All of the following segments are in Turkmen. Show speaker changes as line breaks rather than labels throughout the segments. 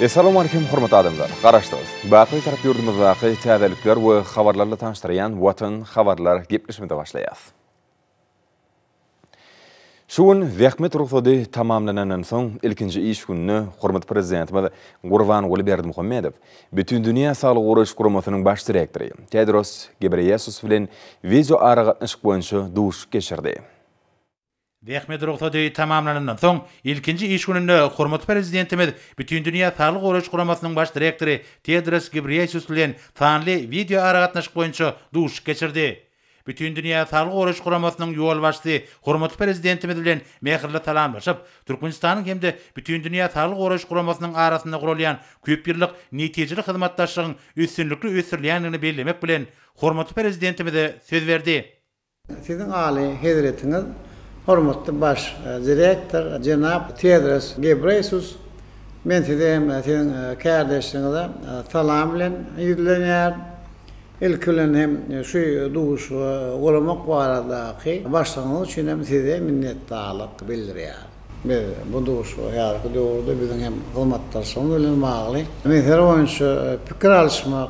Essalawmaleýkim hormatly adamlar! Garaşsyz, baky Bitarap ýurdumyzdaky täzelikler we habarlarla tanyşdyrýan Watan habarlar gepleşigimize başlaýas. Şu gün zähmet rugsady tamamlanandan soň ilkinji iş gününe hormatly Prezidentimiz Gurbanguly Berdimuhamedow Bütindünýä Saglygy Goraýyş Guramasynyň Baş direktory Tedros Gebreýesus bilen wideoaragatnaşyk boýunça duşuşyk geçirdi.
Zähmet rugsady tamamlanandan soň ilkinji iş gününde hormatly Prezidentimiz Bütindünýä Saglygy Goraýyş Guramasynyň Baş direktory Tedros Gebreýesus bilen sanly wideoaragatnaşyk boýunça duşuşyk geçirdi. Bütindünýä Saglygy Goraýyş Guramasynyň ýolbaşçysy hormatly Prezidentimiz bilen mähirli salamlaşyp, Türkmenistanyň hem-de Bütindünýä Saglygy Goraýyş Guramasynyň arasynda guralýan köp ýyllyk netijeli hyzmatdaşlygyň üstünlikli ösdürilýändigini bellemek bilen, hormatly Prezidentimize söz berdi.
Siziň Aly Hezretiňiz, hormatly Baş direktor jenap Tedros Gebreýsus, men size hem siziň kärdeşligiňize salam bilen ýüzlenýärin. Ilki bilen hem şu duşuşygy guramak baradaky başlangyç üçin hem size minnetdarlyk bildirýärin. Biz bu duşuşyga häzirki döwürde biziň hem hyzmatdaşlygymyz bilen bagly mesele boýunça pikir alyşmak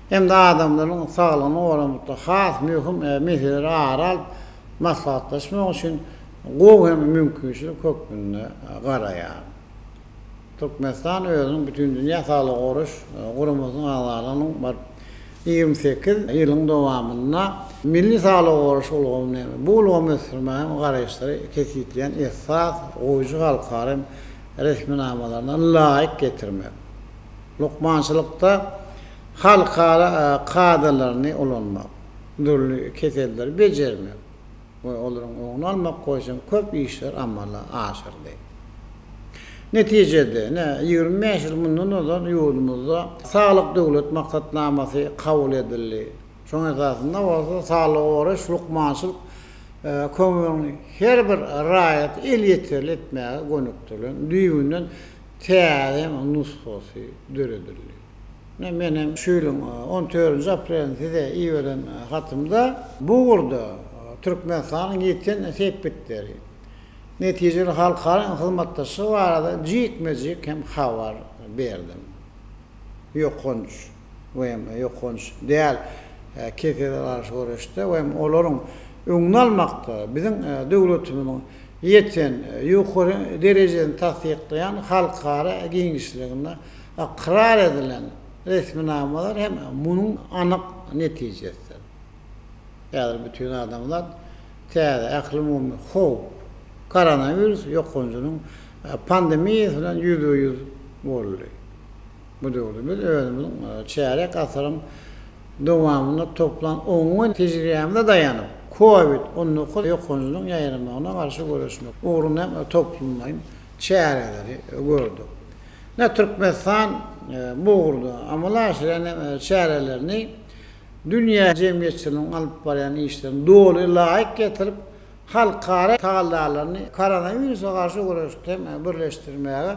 hem-de adamlaryň saglygyny goramakda has möhüm meseleleri ara alyp maslahatlaşmak üçin gowy hem mümkinçilik hökmünde garaýaryn. Türkmenistan özüniň Bütindünýä Saglygy Goraýyş Guramasynyň agzalygynyň bir 28 ýylyň dowamynda milli saglygy goraýyş ulgamyny hem bu ulgamy ösdürmäge garaýyşlary kesgitleýän esas goýujy halkara resminamalaryna laýyk getirmek, lukmançylykda halkara kadalaryny ulanmak, dürli keselleri bejermek, we olaryň öňüni almak boýunça köp işler amala aşyrdy. Netijede, ine, 25 ýyl mundan ozal ýurdumyzda Saglyk Döwlet maksatnamasy kabul edildi. Şonuň esasynda bolsa saglygy goraýyş, lukmançylyk kömegini her bir raýata elýeterli etmäge gönükdirilen düýbünden täze nusgasy döredildi. Ine, men hem şu ýylyň on dördünji aprelinde size iberen hatymda bu ugurda Türkmenistanyň ýeten sepgitleri, netijeli halkara hyzmatdaşlygy barada jikme-jik hem habar berdim. Ýokanç we hem ýokanç däl kesellere garşy göreşde we hem olaryň öňüni almakda biziň döwletimiziň ýeten ýokary derejesini tassyklaýan halkara giňişliginde Ykrar edilen resminamalar hem munuň anyk netijesidir. Häzir bütin adamzat täze ählumumy howp, koronawirus ýokanjynyň pandemiýasy bilen ýüzbe-ýüz boldy. Bu döwürde biz özümiziň çärýek asyryň dowamynda toplan oňyn tejribämize daýanyp, Covid 19 ýokanjynyň ýaýramagyna garşy göreşmek ugrunda hem toplumlaýyn çäreleri gördük. Ine, Türkmenistan bu ugurda amala aşyrýan çärelerini dünýä jemgyýetçiliginiň alyp barýan işlerine doly laýyk getirip, halkara tagallalaryny koronawirusa garşy göreşde hem birleşdirmäge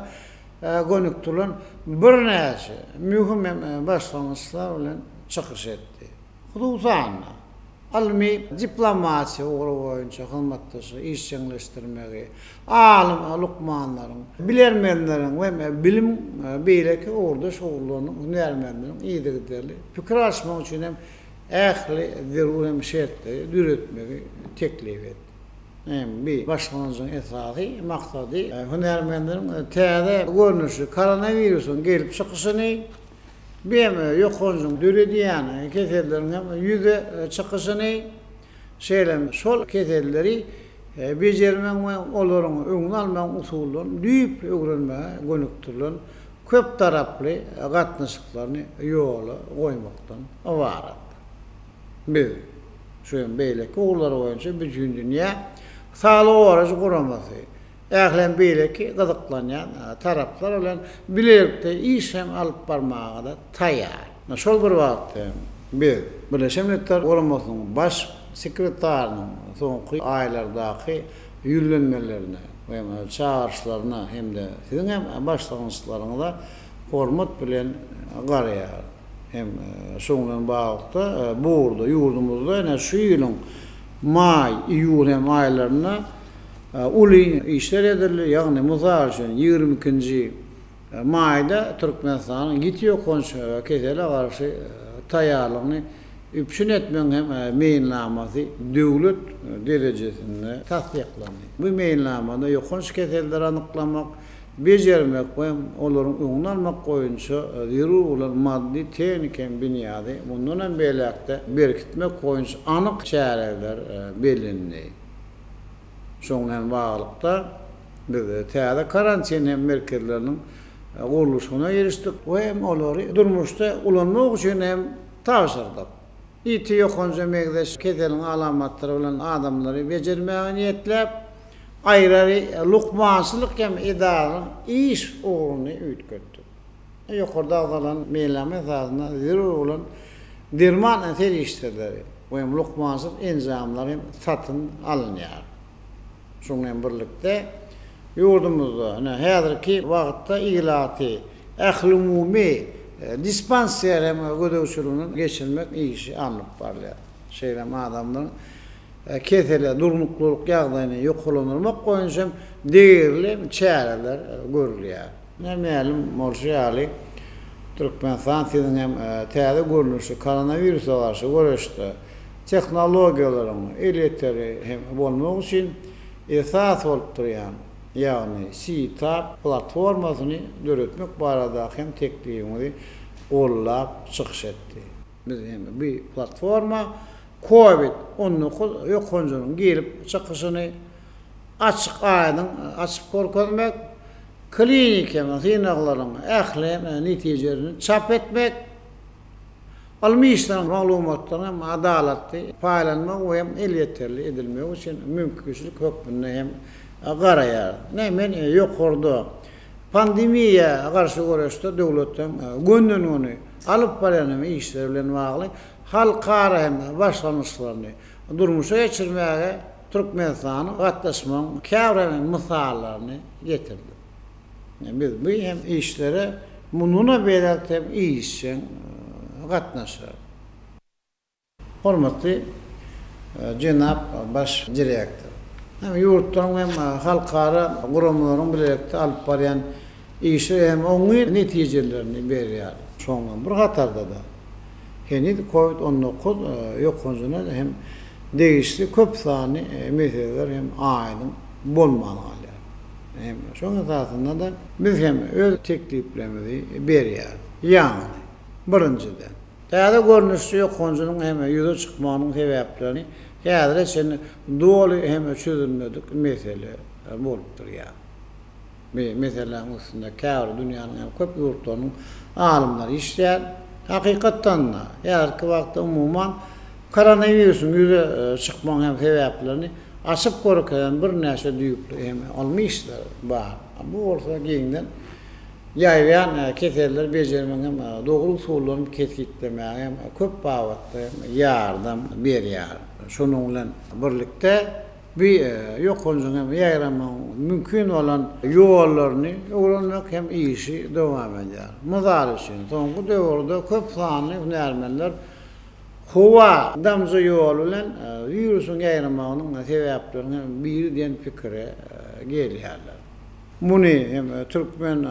gönükdirilen birnäçe möhüm hem başlangyçlar bilen çykyş etdi. Hususan-da, ylmy diplomatiýa ugry boýunça hyzmatdaşlygy işjeňleşdirmegi, alym lukmanlaryň, bilermenleriň we bilim beýleki ugurdaş ugurlarynyň hünärmenleriniň yzygiderli pikir alyşmagy üçin hem ähli zerur hem şertleri döretmegi teklip etdi. Bi başlangyjyň esasy maksady hünärmenleriň täze görnüşli koronawirusyň gelip çykyşyny, BMG ýokanjyň döredýän keselleriň hem ýüze çykyşyny, şeýle hem şol keselleri bejermegiň we olaryň öňüni almagyň usullaryny düýpli öwrenmäge gönükdirilen köptaraply gatnaşyklaryny ýola goýmakdan ybaratdyr. Biz şu hem beýleki ugurlar boýunça Bütindünýä Saglygy Goraýjy Guramasy, Ähli hem beýleki gyzyklanýan taraplar bilen bilelikde iş hem alyp barmaga-da taýýar. Şol bir wagtda hem biz Birleşen Milletler Guramasynyň Baş sekretarynyň soňky aýlardaky ýüzlenmelerine we çagyryşlaryna hem-de siziň hem başlangyçlaryňyza hormat bilen garaýarys. Hem şunuň bilen baglylykda bu ugurda ýurdumyzda ine şu ýylyň maý, iýul hem aýlarynda Uly işler edildi, ýagny, mysal üçin, ýigrimi ikinji. Maýda Türkmenistanyň ýiti ýokanç kesele garşy taýýarlygyny üpjün etmegiň hem meýilnamasy döwlet derejesinde tassyklandy. Bu meýilnamada ýokanç keselleri anyklamak, bejermek we olaryň öňüni almak boýunça zerur bolan maddy-tehniki hem binýady mundan hem beýläk-de berkitmek boýunça anyk çäreler bellendi. Şonuň bilen baglylykda, biz täze karantin hem merkezleriniň gurluşygyna girişdik we hem olary durmuşda ulanmak üçin hem tabşyrdyk. Ýiti ýokanja meňzeş keseliň alamatlary bilen adamlary bejermäge niýetläp, aýry-aýry lukmançylyk hem edaralaryň iş ugruny üýtgetdik. Ýokarda agzalan meýilnama esasynda zerur bolan derman serişdeleri we lukmançylyk enjamlary hem satyn alynýar. Şunuň bilen birlikde, ýurdumyzda ine häzirki wagtda ilaty ählumumy dispanser hem gözegçiliginden geçirmek işi alnyp barylýar. Şeýle hem adamlaryň kesele durnuklylyk ýagdaýyny ýokarlandyrmak boýunça hem degerli çäreler görülýär. Mälim bolşy ýaly, Türkmenistan siziň hem täze görnüşli koronawirusa garşy göreşde tehnologiýalaryň elýeterli hem bolmagy üçin esas bolup durýan, ýagny C-TAP platformasyny döretmek baradaky hem teklibiňizi goldap çykyş etdi. Biz hem bu platforma Covid 19 ýokanjynyň gelip çykyşyny açyk-aýdyň açyp görkezmek, kliniki synaglaryň ähli netijelerini çap etmek, ylmy işleriň maglumatlaryň hem adalatly paýlanmagy we hem elýeterli edilmegi üçin mümkinçilik hökmünde hem garaýarys. Ine, men ýokarda pandemiýa garşy göreşde döwletiň gönden-göni alyp barýan hem işleri bilen bagly halkara hem başlangyçlaryny durmuşa geçirmäge Türkmenistanyň gatnaşmagyň käbir mysallaryny getirdim. Biz bu hem işlere mundan beýläk hem işjeň gatnaşarys. Hormatly jenap Baş direktor! Hem ýurtlaryň hem halkara guramalaryň bilelikde alyp barýan işi hem oňyn netijelerini berýär. Şonuň bilen bir hatarda-da, heniz Covid 19 ýokanjyna hem degişli köp sanly meseleler hem aýdyň bolman galýar. Hem şonuň esasynda-da biz hem öz tekliplerimizi berýäris. Ýagny, birinjiden, täze görnüşli ýokanjynyň hem ýüze çykmagynyň sebäplerini häzire çenli doly hem çözülmedik mesele bolup durýar. Bu meseläniň üstünde käbir dünýäniň hem köp ýurtlarynyň alymlary işleýär. Hakykatdan-da, häzirki wagtda umuman koronawirusyň ýüze çykmagyň hem sebäplerini açyp görkezen birnäçe düýpli hem ylmy işler bar. Bu bolsa giňden ýaýraýan keselleri bejermegiň hem dogry usullaryny kesgitlemäge hem köp babatda hem ýardam berýär. Şonuň bilen birlikde, Bu ýokanjyň hem ýaýramagyň mümkin bolan ýollaryny öwrenmek hem işi dowam edýär. Mysal üçin, soňky döwürde köp sanly hünärmenler howa damja ýoly bilen wirusyň ýaýramagynyň sebäpleriniň hem biri diýen pikire gelýärler. Muny hem türkmen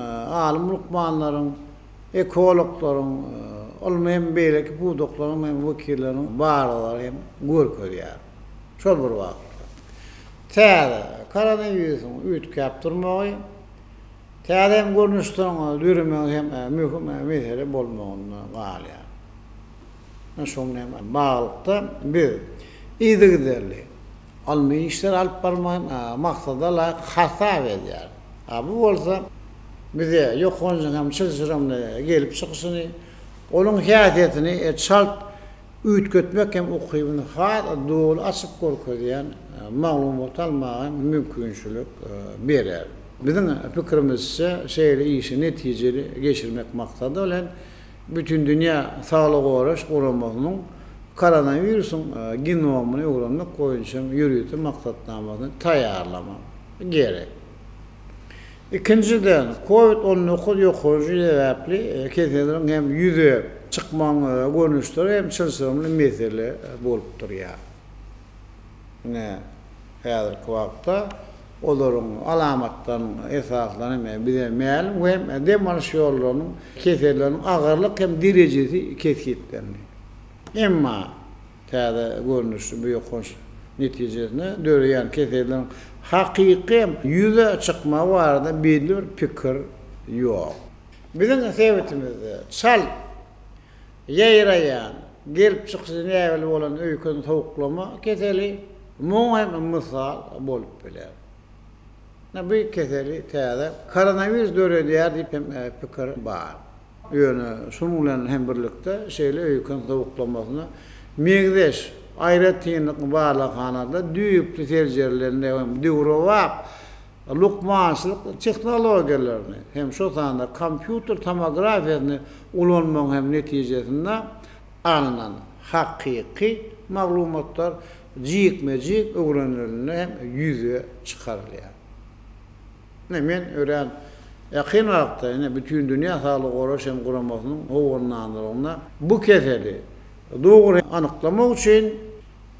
alym lukmanlaryň, ekologlaryň, ylmy hem beýleki pudaklaryň hem wekilleriniň barlaglary hem görkezýär. Şol bir wagtda, täze koronawirusyň üýtgäp durmagy, täze hem görnüşleriň döremegi hem möhüm mesele bolmagynda galýar. Şonuň bilen baglylykda biz yzygiderli ylmy işleri alyp barmagy maksada laýyk hasap edýäris. Bu bolsa bize ýokanjyň hem çylşyrymly gelip çykyşyny, onuň häsiýetini çalt üýtgetmek hem ukybyny has doly açyp görkezýän maglumat almaga mümkinçilik berer. Biziň pikirimizçe, şeýle işi netijeli geçirmek maksady bilen, Bütindünýä Saglygy Goraýyş Guramasynyň koronawirusyň genomyny öwrenmek boýunça ýörite maksatnamasyny taýýarlamak gerek. Ikinjiden, Covid 19 ýokanjy sebäpli keselleriň hem ýüze çykmagyň görnüşleri hem çylşyrymly mesele bolup durýar. Ine, häzirki wagtda. Olaryň alamatlarynyň esaslary hem bize mälim we hem dem alyş ýollarynyň keselleriniň agyrlyk hem derejesi kesgitlendi. Emma täze görnüşli bu ýokanç netijesinde döreýän keselleriň hakyky hem ýüze çykmagy barada belli bir pikir ýok. Biziň sebitimizde çalt ýaýraýan, gelip çykyşy näbelli bolan öýken sowuklama keseli muňa hem mysal bolup biler. Bu keseli täze koronawirus döredýär diýip hem pikir bar. Ýöne şunuň bilen hem birlikde şeýle öýken sowuklamasyna meňzeş aýratynlyk barlaghanada düýpli seljerilende hem döwrebap lukmançylyk tehnologiýalaryny hem şol sanda kompýuter tomografiýasyny ulanmagyň hem netijesinde alnan hakyky maglumatlar jikme-jik öwrenilende hem ýüze çykarylýar. Ine, men örän ýakyn wagtda, ine, Bütindünýä Saglygy Goraýyş hem Guramasynyň howandarlygynda bu keseli dogry anyklamak üçin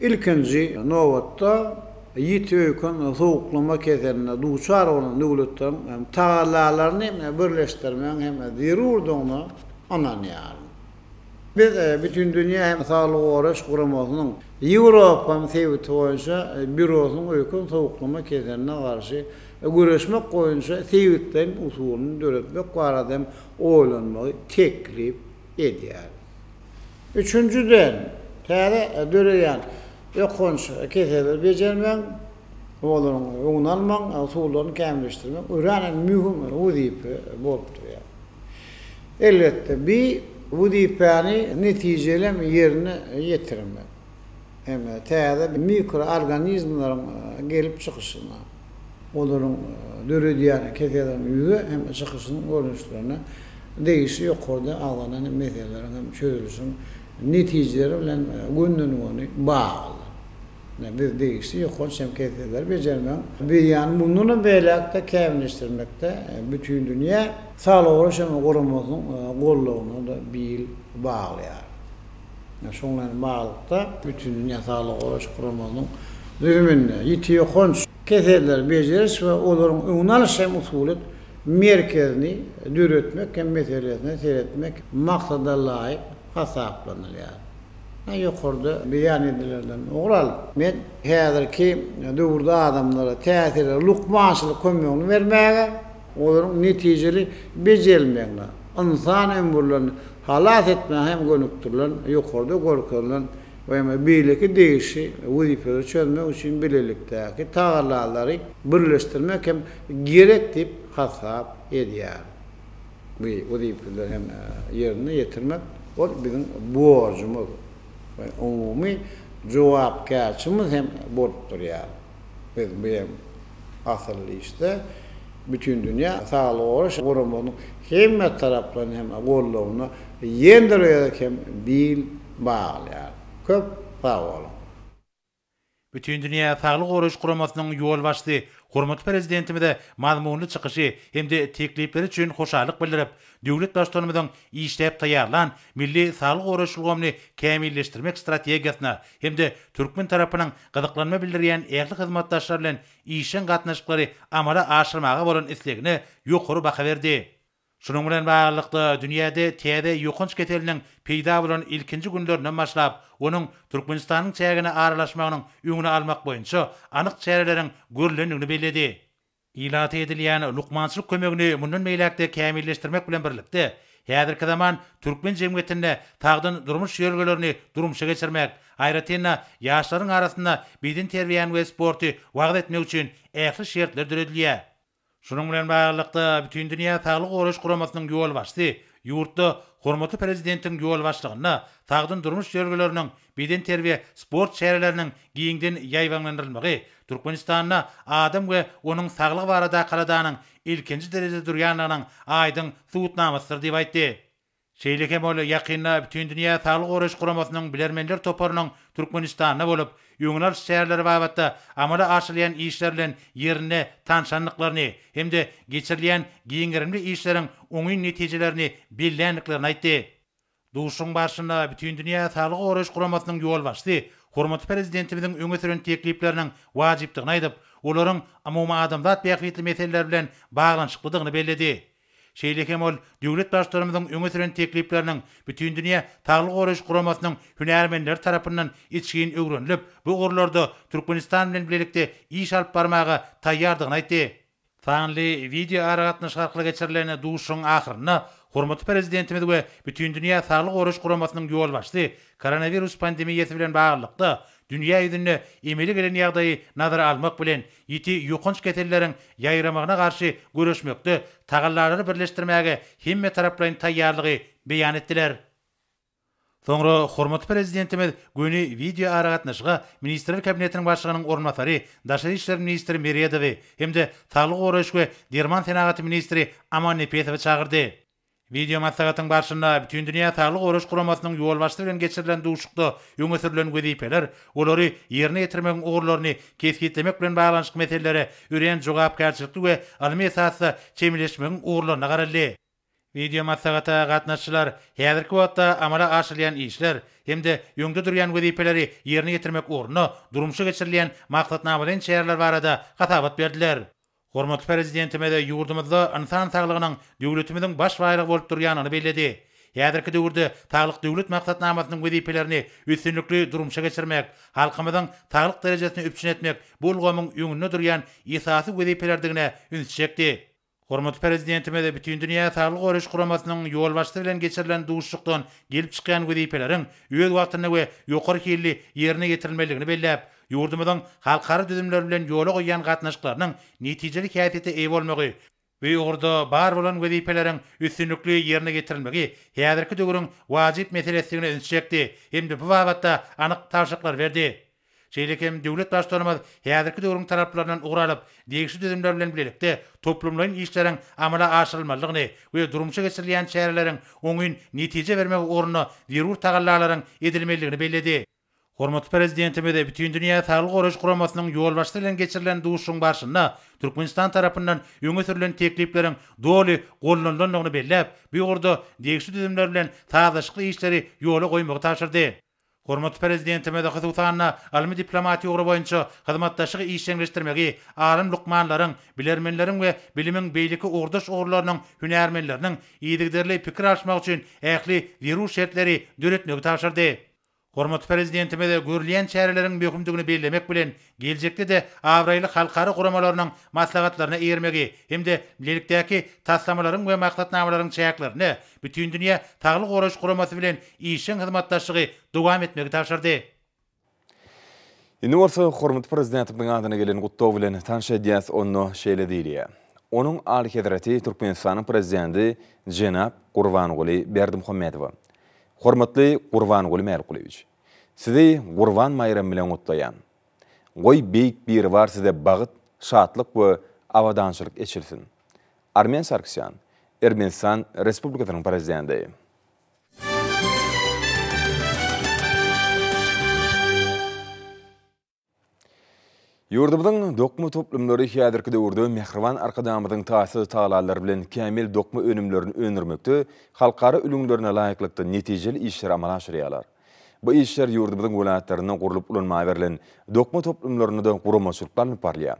ilkinji nobatda ýiti öýken sowuklama keseline duçar bolan döwletleriň hem tagallalaryny birleşdirmegiň hem zerurdygyna ynanýaryn. Biz Bütindünýä hem Saglygy Goraýyş Guramasynyň Ýewropa sebiti boýunça býurosynyň öýken sowuklama keseline garşy göreşmek boýunça sebitleýin usulyny döretmek barada hem oýlanmagy teklip edýäris. Üçünjiden, täze döreýän ýokanç keselleri bejermegiň we olaryň öňüni almagyň usullaryny kämilleşdirmek örän hem möhüm wezipe bolup durýar. Elbetde, bi wezipäni netijeli hem ýerine ýetirmek hem täze mikroorganizmleriň gelip çykyşyna, olaryň döredýän keselleriň ýüze hem çykyşynyň görnüşlerine degişli ýokarda agzalan meseleleriň hem çözülişiniň netijeleri bilen gönden-göni baglydyr. Biz degişli ýokanç hem keselleri bejermegiň beýany mundanam beýläk-de kämilleşdirmekde Bütindünýä Saglygy Goraýyş Guramasynyň goldawyna-da bil baglaýarys. Şunuň bilen baglylykda, Bütindünýä Saglygy Goraýyş Guramasynyň düzüminde ýiti ýokanç keselleri bejeriş we olaryň öňüni alyş hem usulyýet merkezini döretmek hem meselesine seretmek maksada laýyk hasaplanylýar. Ýokarda beýan edilenlerden ugur alyp, men häzirki döwürde adamlara täsirli lukmançylyk kömegini bermäge, olaryň netijeli bejerilmegine, ynsan ömürlerini halas etmäge hem gönükdirilen ýokarda görkezilen we hem beýleki degişli wezipeleri çözmek üçin bilelikdäki tagallalary birleşdirmek hem gerek diýip hasap edýärin. Bu wezipeleri hem ýerine ýetirmek ol biziň borjumyz we umumy jogapkärçigimiz hem bolup durýar. Biz bu hem asylly işde Bütindünýä Saglygy Goraýyş Guramasynyň hemme taraplaýyn hem goldawyna ýene bir gezek hem bil baglaýarys. Köp sag boluň!
Bütindünýä Saglygy Goraýyş Guramasynyň ýolbaşçysy hormatly Prezidentimize mazmunly çykyşy hem-de teklipleri üçin hoşallyk bildirip, döwlet Baştutanymyzyň işläp taýýarlan milli saglygy goraýyş ulgamyny kämilleşdirmek strategiýasyna hem-de türkmen tarapynyň gyzyklanma bildirýän ähli hyzmatdaşlar bilen işjeň gatnaşyklary amala aşyrmaga bolan islegine ýokary baha berdi. Şunuň bilen baglylykda, dünýäde täze ýokanç keseliniň peýda bolan ilkinji günlerinden başlap, onuň Türkmenistanyň çägine aralaşmagynyň öňüni almak boýunça anyk çäreleriň görlendigini belledi. Ilata edilýän lukmançylyk kömegini mundan beýläk-de kämilleşdirmek bilen birlikde, häzirki zaman türkmen jemgyýetinde sagdyn durmuş ýörelgelerini durmuşa geçirmek, aýratyn-da, ýaşlaryň arasynda bedenterbiýäni we sporty wagyz etmek üçin ähli şertler döredilýär. Şunuň bilen baglylykda, Bütindünýä Saglygy Goraýyş Guramasynyň ýolbaşçysy ýurtda hormatly Prezidentiň ýolbaşçylygynda sagdyn durmuş ýörelgeleriniň, bedenterbiýe-sport çäreleriniň giňden ýaýbaňlandyrylmagy Türkmenistanda adam we onuň saglygy baradaky aladanyň ilkinji derejede durýandygynyň aýdyň subutnamasydyr diýip aýtdy. Şeýle hem ol ýakynda Bütindünýä Saglygy Goraýyş Guramasynyň bilermenler toparynyň Türkmenistanda bolup, öňüni alyş çäreleri babatda amala aşyrylýan işler bilen ýerinde tanşandyklaryny hem-de geçirilýän giň gerimli işleriň oňyn netijelerini belländiklerini aýtdy. Duşuşygyň barşynda Bütindünýä Saglygy Goraýyş Guramasynyň ýolbaşçysy hormatly Prezidentimiziň öňe süren teklipleriniň wajypdygyny aýdyp, olaryň umumyadamzat bähbitli meseleler bilen baglanyşyklydygyny belledi. Şeýle hem ol döwlet Baştutanymyzyň öňe süren teklipleriniň Bütindünýä Saglygy Goraýyş Guramasynyň hünärmenleri tarapyndan içgin öwrenilip, bu ugurlarda Türkmenistan bilen bilelikde iş alyp barmaga taýýardygyny aýtdy. Sanly wideoaragatnaşyk arkaly geçirilen duşuşygyň ahyrynda hormatly Prezidentimiz we Bütindünýä Saglygy Goraýyş Guramasynyň ýolbaşçysy koronawirus pandemiýasy bilen baglylykda dünýä ýüzünde emele gelen ýagdaýy nazara almak bilen, ýiti ýokanç keselleriň ýaýramagyna garşy göreşmekde tagallalary birleşdirmäge hemmetaraplaýyn taýýarlygy beýan etdiler. Soňra hormatly Prezidentimiz göni wideoaragatnaşyga Ministrler Kabinetiniň Başlygynyň orunbasary, daşary işler ministri Meredowy hem-de saglygy goraýyş we derman senagaty ministri Amannepesowy çagyrdy. Wideomaslahatyň barşynda Bütindünýä Saglygy Goraýyş Guramasynyň ýolbaşçysy bilen geçirilen duşuşykda öňe sürlen wezipeler, olary ýerine ýetirmegiň ugurlaryny kesgitlemek bilen baglanyşykly meselelere örän jogapkärçilikli we ylmy esasda çemeleşmegiň ugurlaryna garaldy. Wideomaslahata gatnaşyjylar häzirki wagtda amala aşyrylýan işler hem-de öňde durýan wezipeleri ýerine ýetirmek ugrunda durmuşa geçirilýän maksatnamalaýyn çäreler barada hasabat berdiler. Hormatly Prezidentimiz ýurdumyzda ynsan saglygynyň döwletimiziň baş baýlygy bolup durýandygyny belledi. Häzirki döwürde Saglyk Döwlet maksatnamasynyň wezipelerini üstünlikli durmuşa geçirmek, halkymyzyň saglyk derejesini üpjün etmek bu ulgamyň öňünde durýan esasy wezipelerdigine ünsi çekdi. Hormatly Prezidentimiz Bütindünýä Saglygy Goraýyş Guramasynyň ýolbaşçysy bilen geçirilen duşuşykdan gelip çykýan wezipeleriň öz wagtynda we ýokary hilli ýerine ýetirilmelidigini belläp, ýurdumyzyň halkara düzümleri bilen ýola goýýan gatnaşyklarynyň netijeli häsiýete eýe bolmagy, bu ugurda bar bolan wezipeleriň üstünlikli ýerine ýetirilmegi häzirki döwrüň wajyp meselesidigine ünsi çekdi hem-de bu babatda anyk tabşyryklary berdi. Şeýle hem döwlet Baştutanymyz häzirki döwrüň talaplaryndan ugur alyp, degişli düzümler bilen bilelikde toplumlaýyn işleriň amala aşyrylmalydygyny we durmuşa geçirilýän çäreleriň oňyn netije bermegi ugrunda zerur tagallalaryň edilmelidigini belledi. Hormatly Prezidentimiz Bütindünýä Saglygy Goraýyş Guramasynyň ýolbaşçysy bilen geçirilen duşuşygyň barşynda Türkmenistan tarapyndan öňe sürlen teklipleriň doly goldanylandygyny belläp, bu ugurda degişli düzümler bilen sazlaşykly işleri ýola goýmagy tabşyrdy. Hormatly Prezidentimiz, hususan-da, ylmy diplomatiýa ugry boýunça hyzmatdaşlygy işjeňleşdirmegi, alym lukmanlaryň, bilermenleriň we bilimiň beýleki ugurdaş ugurlarynyň hünärmenleriniň yzygiderli pikir alyşmagy üçin ähli zerur şertleri döretmegi tabşyrdy. Hormatly Prezidentimiz görülýän çäreleriň möhümdigini bellemek bilen, geljekde-de abraýly halkara guramalarynyň maslahatlaryna eýermegi hem-de bilelikdäki taslamalaryň we maksatnamalaryň çäklerinde Bütindünýä Saglygy Goraýyş Guramasy bilen işjeň hyzmatdaşlygy dowam etmegi tabşyrdy.
Indi bolsa hormatly Prezidentimiziň adyna gelen gutlag bilen tanyş edýäs, onda şeýle diýilýär, Onuň Alyhezreti Türkmenistanyň Prezidenti jenap Gurbanguly Berdimuhamedowa. Hormatly Gurbanguly Mälikgulyýewiç! Sizi Gurban baýramy bilen gutlaýan. Goý, Beýik Biribar size bagt, şatlyk we abadançylyk eçilsin. Armen Sargsýan, Ermenistan Respublikasynyň Prezidenti. Ýurdumyzyň dokma toplumlary häzirki döwürde mähriban Arkadagymyzyň taýsyz tagallalary bilen kämil dokma önümlerini öndürmekde halkara ülňülerine laýyklykda netijeli işleri amala aşyrýarlar. Bu işler ýurdumyzyň welaýatlarynda gurlup ulanmaga berlen dokma toplumlarynda-da guramaçylykly alnyp barylýar.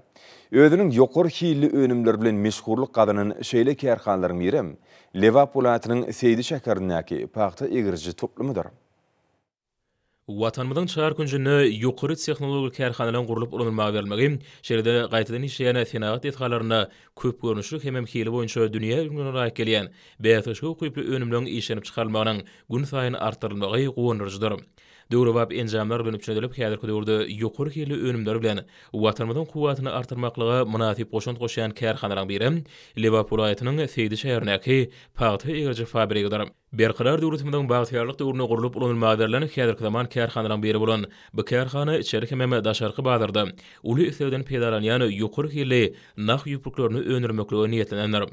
Özüniň ýokary hilli önümleri bilen meşhurlyk gazanan şeýle kärhanalaryň birem Lebap welaýatynyň Seýdi şäherindäki pagta egriji toplumydyr.
Watanymyzyň çar künjünde ýokary tehnologik kärhanalaryň gurlup ulanylmaga berilmegi, şeýle-de gaýtadan işleýän senagat desgalarynda köp görnüşli hemem hili boýunça dünýä ülňülerine laýyk gelýän, bäsleşige ukyply önümleriň işlenip çykarylmagynyň günsaýyn artdyrylmagy guwandyryjydyr. Döwrebap enjamlar bilen üpjün edilip, häzirki döwürde ýokary hilli önümler bilen Watanymyzyň kuwwatyny artdyrmaklyga mynasyp goşant goşýan kärhanalaryň birem Lebap welaýatynyň Seýdi şäherindäki pagta egriji fabrigidir. Berkarar döwletimiziň bagtyýarlyk döwründe gurlup ulanylmaga berlen häzirki zaman kärhanalaryň biri bolan bu kärhana içeri hemem daşarky bazarda uly islegden peýdalanýan ýokary hilli nah ýüplüklerini öndürmeklige niýetlenendir.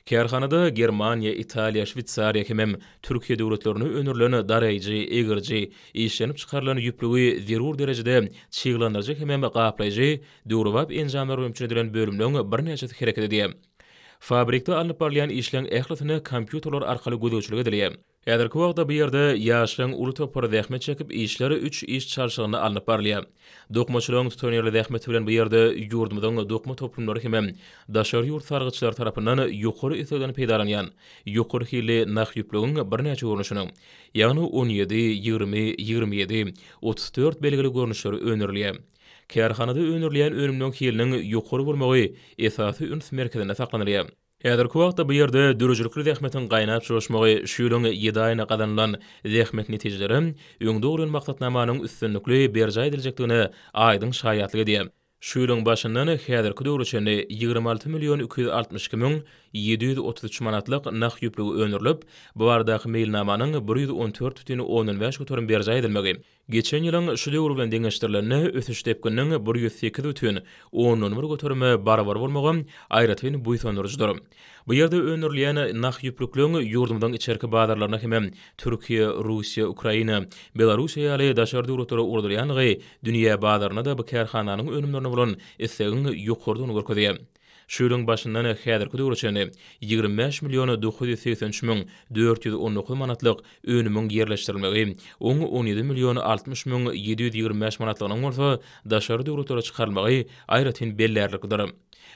Kärhanada Germaniýa, Italiýa, Şweýsariýa hemem Türkiýe döwletlerinde öndürilen daraýjy, egiriji, işlenip çykarylan ýüplügi zerur derejede çyglandyryjy hemem gaplaýjy döwrebap enjamlar bilen üpjün edilen bölümleň birnäçesi hereket edýär. Fabrikde alnyp barylýan işleň ählisine kompýuterler arkaly gözegçilik edilýär. Häzirki wagtda bu ýerde ýaşlaryň uly topary zähmet çekip, işler üç iş çalşygynda alnyp barylýar. Dokmaçylaryň tutanýerli zähmeti bilen bu ýerde ýurdumyzyň dokma toplumlary hemem daşary ýurt sargytçylary tarapyndan ýokary islegden peýdalanýan ýokary hilli nah ýüplügiň birnäçe görnüşiniň, ýagny 17, 20, 27, 34 belgili görnüşleri öndürilýär. Kärhanada öndürilýän önümleň hiliniň ýokary bolmagy esasy üns merkezinde saklanylýar. Häzirki wagtda bu ýerde döredijilikli zähmetiň gaýnap joşmagy şu ýylyň ýedi aýynda gazanylan zähmet netijeleri öňde goýlan maksatnamanyň üstünlikli berjaý ediljekdigine aýdyň şaýatlyk edýär. Şu ýylyň başyndan häzirki döwre çenli 26 million 262 733 manatlyk nah ýüplügi öndürilip, bu baradaky meýilnamanyň 114 bütin ondan bäş göterim berjaý edilmegi, Geçen ýylyň şu döwri bilen deňeşdirilende, ösüş depgininiň 108 bütin ondan bir göterime barabar bolmagy aýratyn buýsandyryjydyr. Bu ýerde öndürilýän nah ýüplükleň ýurdumyzyň içerki bazarlaryna hemem Türkiýe, Russiýa, Ukraina, Belarussiýa ýaly daşary döwletlere ugradylýandygy dünýä bazarynda-da bu kärhananyň önümlerine bolan islegiň ýokarydygyny görkezýär. Şu ýylyň başyndan häzirki döwre çenli 25 million 983 419 manatlyk önümiň ýerleşdirilmegi, oň 17 million 60 725 manatlygynyň bolsa daşary döwletlere çykarylmagy aýratyn bellärliklidir.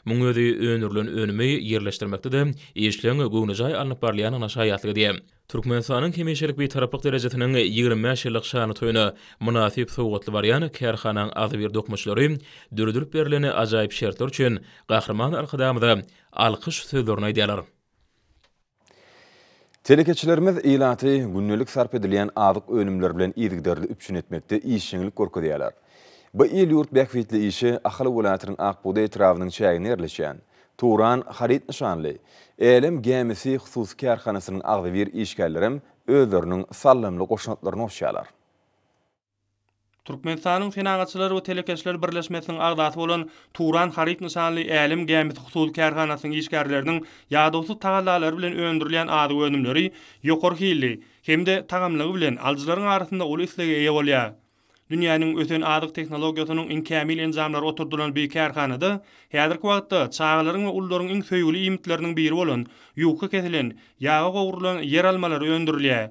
Muň özi öndürilen önümi ýerleşdirmekde-de işleň göwnejaý alnyp barylýandygyna şaýatlyk edýär. Türkmenistanyň hemişelik Bitaraplyk derejesiniň 25 ýyllyk şanly toýuna mynasyp sowgatly barýan kärhanaň agzybir dokmaçylary döredilip berlen ajaýyp şertler üçin Gahryman Arkadagymyza alkyş sözlerini aýdýarlar.
Telekeçilerimiz ilaty gündelik sarp edilýän azyk önümleri bilen yzygiderli üpjün etmekde işjeňlik görkezýärler. Bu il-ýurt bähbitli işe Ahal welaýatynyň Ak bugdaý etrabynyň çäginde ýerleşýän Turan haryt nyşanly Älem gämisi hususy kärhanasynyň agzybir işgärlerem özleriniň saldamly goşantlaryny goşýarlar.
Türkmenistanyň Senagatçylar we telekeçiler birleşmesiniň agzasy bolan Turan haryt nyşanly Älem gämisi hususy kärhanasynyň işgärleriniň ýadawsyz tagallalary bilen öndürilýän azyk önümleri ýokary hilli hem-de tagamlygy bilen alyjylaryň arasynda uly islege eýe bolýar. Dünýäniň ösen azyk tehnologiýasynyň iň kämil enjamlary oturdylan bu kärhanada häzirki wagtda çagalaryň we ulularyň iň söýgüli iýmitleriniň biri bolan ýuka kesilen, ýaga gowrulan ýer almalary öndürilýär.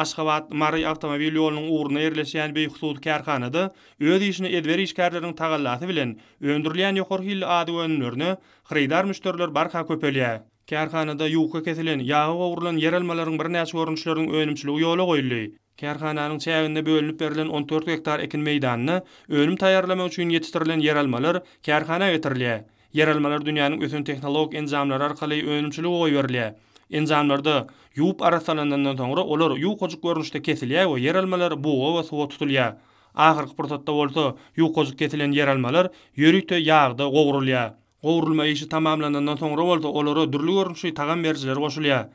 Aşgabat, Mary awtomobil ýolunyň ugrunda ýerleşýän bu hususy kärhanada öz işine ezber işgärleriň tagallasy bilen öndürilýän ýokary hilli azyk önümlerine hyrydar müşderiler barha köpelýär. Kärhanada ýuka kesilen, ýaga gowrulan ýeralmalaryň birnäçe görnüşleriniň önümçiligi ýola goýuldy. Kärhananyň çäginde bölünip berlen 14 gektar ekin meýdanynda önüm taýýarlamak üçin ýetişdirilen ýeralmalar kärhana getirilýär. Ýeralmalar dünýäniň ösen tehnologik enjamlary arkaly önümçilige goýberilýär. Enjamlarda ýuwup arassalanandan soňra olar ýukajyk görnüşde kesilýär we ýeralmalar buga we suwa tutulýar. Ahyrky pursatda bolsa ýukajyk kesilen ýeralmalar ýörite ýagda gowrulýar. Gowrulma işi tamamlanandan soňra bolsa olara dürli görnüşli tagam berijiler goşulýar.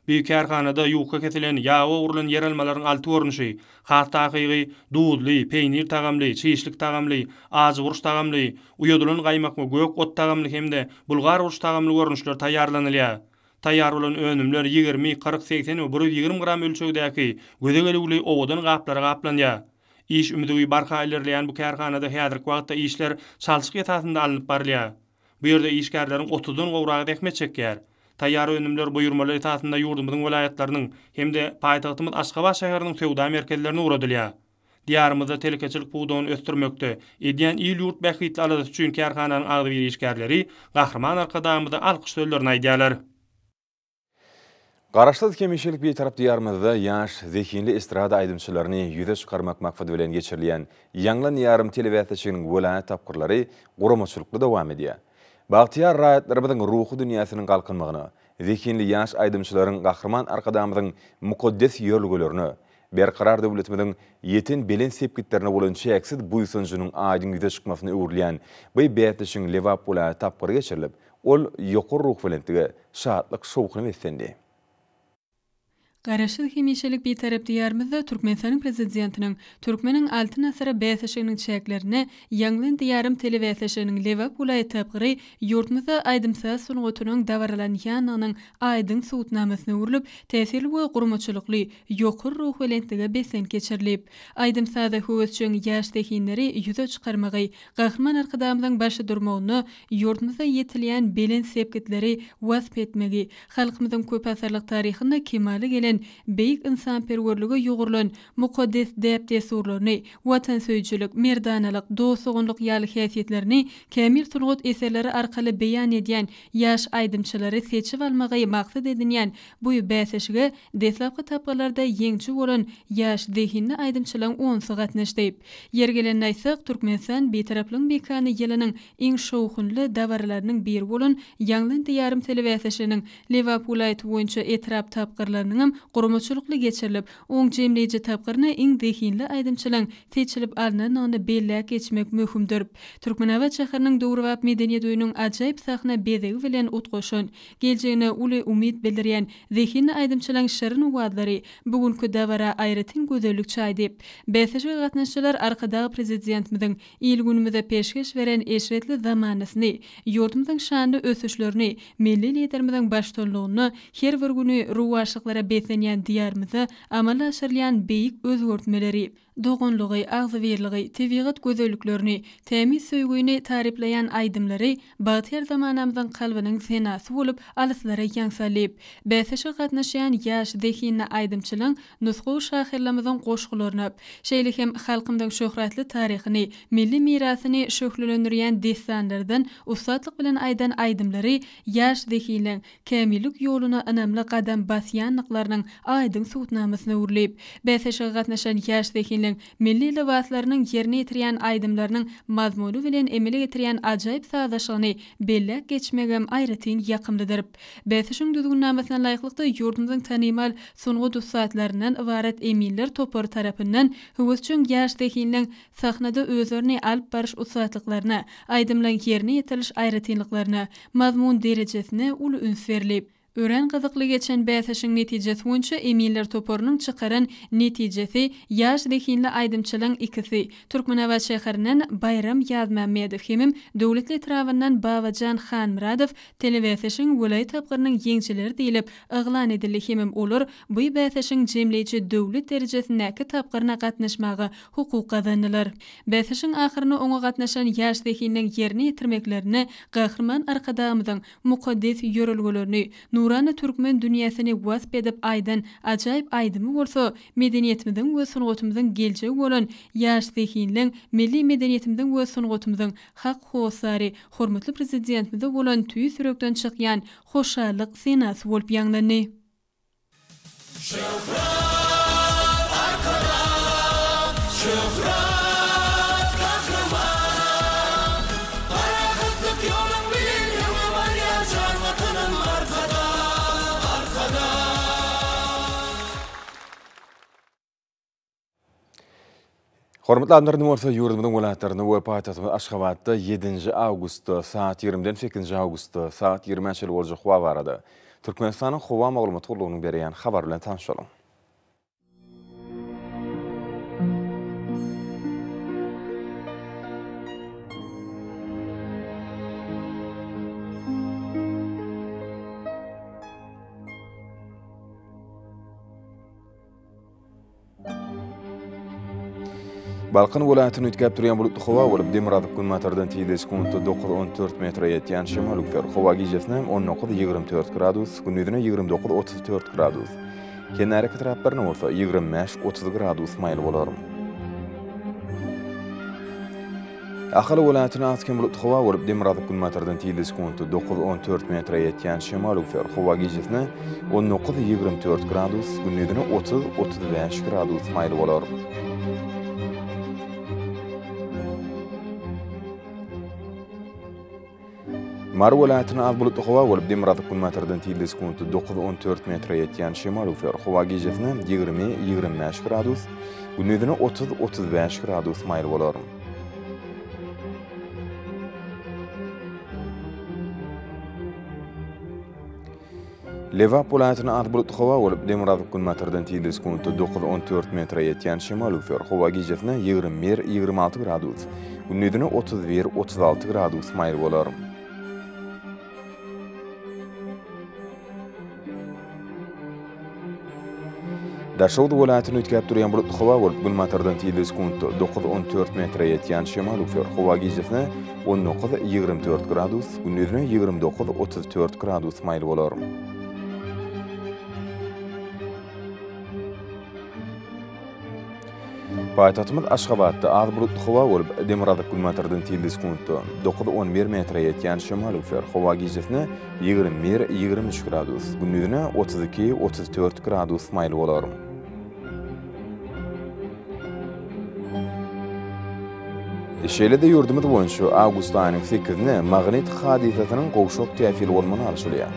Bu kärhanada ýuka kesilen, ýaga gowrulan ýeralmalaryň alty görnüşi, has takygy, duzly, peýnir tagamly, çişlik tagamly, ajy burç tagamly, uýadylan gaýmak we gök ot tagamly hem-de bulgar burç tagamly görnüşler taýýarlanylýar. Taýýar bolan önümler 20, 40, 80 we 120 gram ölçegdäki göze gelüwli owadan gaplara gaplanýar. Iş ümzügi barha ilerleýän bu kärhanada häzirki wagtda işler çalşyk esasynda alnyp barylýar. Bu ýerde işgärleriň otuzdan gowragy zähmet çekýär. Taýýar önümler buýurmalar esasynda ýurdumyzyň welaýatlarynyň hem-de paýtagtymyz Aşgabat şäheriniň söwda merkezlerine ugradylýar. Diýarymyzda telekeçilik pudagyny ösdürmekde edýän il-ýurt bähbitli aladasy üçin kärhananyň agzybir işgärleri Gahryman Arkadagymyza alkyş sözlerini aýdýarlar.
Garaşsyz hemişelik Bitarap Diýarymyzda ýaş, zehinli estrada aýdymçylaryny ýüze çykarmak maksady bilen geçirilýän Ýaňlan Diýarym telebäsleşiginiň welaýat tapgyrlary guramaçylykly dowam edýär. Bagtyýar raýatlarymyzyň ruhy dünýäsiniň galkynmagyna, zehinli ýaş aýdymçylaryň Gahryman Arkadagymyzyň mukaddes ýörelgelerine, Berkarar döwletimiziň ýeten belent sepgitlerine bolan çäksiz buýsanjynyň aýdyň ýüze çykmasyna öwrülýän bu bäsleşigiň Lebap welaýat tapgyry geçirilip, Ol ýokary ruhubelentlige, şatlyk-şowhuna beslendi.
Garaşsyz hemişelik Bitarap Diýarymyzda Türkmenistanyň Prezidentiniň Türkmeniň Altyn asyry bäsleşiginiň çäklerinde Ýaňlan Diýarym telebäsleşiginiň Lebap welaýat tapgyry ýurdumyzda aýdym-saz sungatynyň dabaralanýandygynyň aýdyň subutnamasyna öwrülip, täsirli we guramaçylykly, ýokary ruhubelentlige beslenip geçirilip, aýdym-saza höwesjeň ýaş zehinleri ýüze çykarmagy Gahryman Arkadagymyzyň başda durmagynda ýurdumyzda ýetilýän belent sepgitleri wasp etmegi, halkymyzyň köpasyrlyk taryhynda kemala gelen. edinen beýik ynsanperwerlige ýugrulan mukaddes däp-dessurlaryny, watansöýüjilik, merdanalyk, dost-doganlyk ýaly häsiýetlerini kämil sungat eserleri arkaly beýan edýän ýaş aýdymçylary seçip almagy maksat edinýän bu bäsleşige deslapky tapgyrlarda ýeňiji bolan ýaş zehinli aýdymçylaryň onusy gatnaşdy. Ýeri gelende aýtsak, Türkmenistan Bitaraplygyň mekany ýylynyň iň şowhunly dabaralarynyň biri bolan Ýaňlan Diýarym telebäsleşiginiň Lebap welaýaty boýunça etrap tapgyrlarynyňam guramaçylykly geçirilip, oň jemleýji tapgyryna iň zehinli aýdymçylaryň seçilip alnandygyny belläp geçmek möhümdir. Türkmenabat şäheriniň döwrebap medeniýet öýüniň ajaýyp sahna bezegi bilen utgaşan, geljegine uly umyt bildirýän zehinli aýdymçylaryň şirin owazlary bu günki dabara aýratyn gözellik çaýdy. Bäsleşige gatnaşyjylar Arkadag Prezidentimiziň Il-günümize peşgeş beren eşretli zamanasyny, ýurdumyzyň şanly ösüşlerini Milli Liderimiziň baştutanlygynda her bir güni rowaçlyklara beslenýän Diýarymyzda amala aşyrylýan beýik özgertmeleri, doganlygy, agzybirligi, tebigat gözelliklerini, tämiz söýgüni taryplaýan aýdymlary bagtyýar zamanamyzyň kalbynyň senasy bolup alyslara ýaň saldy. Bäsleşige gatnaşýan ýaş zehinli aýdymçylaň nusgawy şahyrlarymyzyň goşgularyna, şeýle hem halkymyzyň şöhratly taryhyny, milli mirasyny şöhlelendirýän dessanlardan ussatlyk bilen aýdan aýdymlary ýaş zehinleň kämillik ýoluna ynamly gadam basýandyklarynyň aýdyň subutnamasyna öwrülip, bäsleşige gatnaşan ýaş zehinleň milli lybaslarynyň ýerine ýetirýän aýdymlarynyň mazmuny bilen emele getirýän ajaýyp sazlaşygyny belläp geçmegem aýratyn ýakymlydyr. Bäsleşigiň düzgünnamasyna laýyklykda, ýurdumyzyň tanymal sungat ussatlaryndan ybarat eminler topary tarapyndan höwesjeň ýaş zehinleň sahnada özlerini alyp baryş ussatlyklaryna, aýdymlaryň ýerine ýetiriliş aýratynlyklaryna, mazmun derejesine uly üns berlip, örän gyzykly geçen bäsleşigiň netijesi boýunça eminler toparynyň çykaran netijesi ýaş zehinli aýdymçylaryň ikisi, Türkmenabat şäherinden Baýram Ýazmämmedow hemem Döwletli etrabyndan Babajan Hanmyradow Telebäsleşigiň welaýat tapgyrynyň ýeňijileri diýlip yglan edildi hemem olar bu bäsleşigiň jemleýji döwlet derejesindäki tapgyryna gatnaşmaga hukuk gazandylar. Bäsleşigiň ahyrynda oňa gatnaşan ýaş zehinleň ýerine ýetirmeklerinde Gahryman Arkadagymyzyň mukaddes ýörelgelerini, nurana türkmen dünýäsini wasp edip aýdan ajaýyp aýdymy bolsa medeniýetimiziň we sungatymyzyň geljegi bolan ýaş zehinleň milli medeniýetimiziň we sungatymyzyň hak hossary hormatly Prezidentimize bolan tüýs ýürekden çykýan hoşallyk senasy bolup ýaňlandy.
Şöhrat Arkadag, şöhrat Gahryman! Parahatlyk ýoluň bilen öňe barýar jan Watanym Arkadag, Arkadag!
Hormatly adamlar, indi bolsa ýurdumyzyň welaýatlarynda we paýtagtymyz Aşgabatda ýedinji awgustda sagat ýigrimiden sekizinji awgustda sagat ýigrimä çenli boljak howa barada Türkmenistanyň Howa maglumat gullugynyň berýän habary bilen tanyşalyň. Balkan welaýatynda üýtgäp durýan bulutly howa bolup, demirgazyk-günbatardan tizligi sekuntda dokuz-on dört metre ýetýän şemal üflär. Howa gijesine on dokuz-ýigrimi dört gradus, gündizine ýigrimi dokuz-otuz dört gradus, kenarýaka etraplarynda bolsa ýigrimi bäş-otuz gradus maýyl bolar. Ahal welaýatynda az-kem bulutly howa bolup, demirgazyk-günbatardan tizligi sekuntda dokuz-on dört metre ýetýän şemal öwser. Howa gijesine on dokuz-ýigrimi dört gradus, gündizine otuz-otuz bäş gradus maýyl bolar. Mary welaýatynda az bulutly howa bolup, demirgazyk-günbatardan tizligi sekuntda dokuz-on dört metre ýetýän şemal öwser. Howa gijesine ýigrimi, ýigrimi bäş gradus, gündizine otuz, 35 gradus maýyl bolar. Lebap welaýatynda az bulutly howa bolup, demirgazyk-günbatardan tizligi sekuntda dokuz-on dört metre ýetýän şemal öwser. Howa gijesine 21, 26 gradus, gündizine 31, 36 gradus maýyl bolar. Daşoguz welaýatynda üýtgäp durýan bulutly howa bolup, günbatardan tizligi sekuntda dokuz-on dört metre ýetýän şemal öwser. Howa gijesine on dokuz, ýigrimi dört gradus, gündizine ýigrimi dokuz, 34 gradus maýyl bolar. Paýtagtymyz Aşgabatda az bulutly howa bolup, demirgazyk-günbatardan tizligi sekuntda dokuz-on bir metre ýetýän şemal öwser. Howa gijesine 21, 23 gradus, gündizine 32, 34 gradus maýyl bolar. Şeýle-de ýurdumyz boýunça awgust aýynyň sekizine magnit hadysasynyň gowşak täsiri bolmagyna garaşylýar.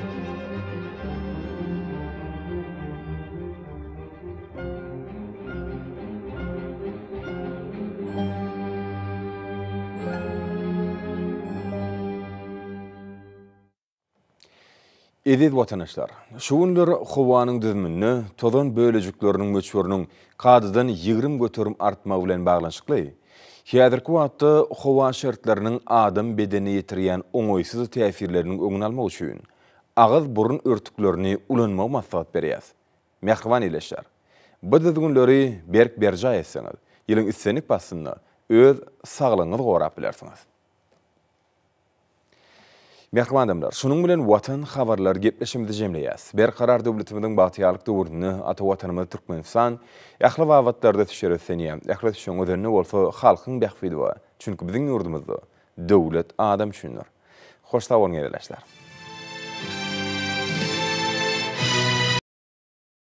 Eziz watandaşlar! Şu günler howanyň düzüminde tozan bölejikleriniň möçberiniň kadadan 20% artmagy bilen baglanyşykly, häzirki wagtda howa şertleriniň adam bedenine ýetirýän oňaýsyz täsirleriniň öňüni almak üçin agyz-burun örtüklerini ulanmagy maslahat berýäs. Mähriban ildeşler! Bu düzgünleri berk berjaý etseňiz, ýylyň islendik paslynda öz saglygyňyzy gorap bilersiňiz. Mähriban adamlar, şunuň bilen Watan habarlar gepleşigimizi jemleýäs. Berkarar döwletimiziň bagtyýarlyk döwründe ata Watanymyz Türkmenistan ähli babatlarda ösüşlere öslenýär. Ähli ösüşiň özeninde bolsa halkyň bähbidi bar. Çünki biziň ýurdumyzda döwlet adam üçindir. Hoş sag boluň ildeşler!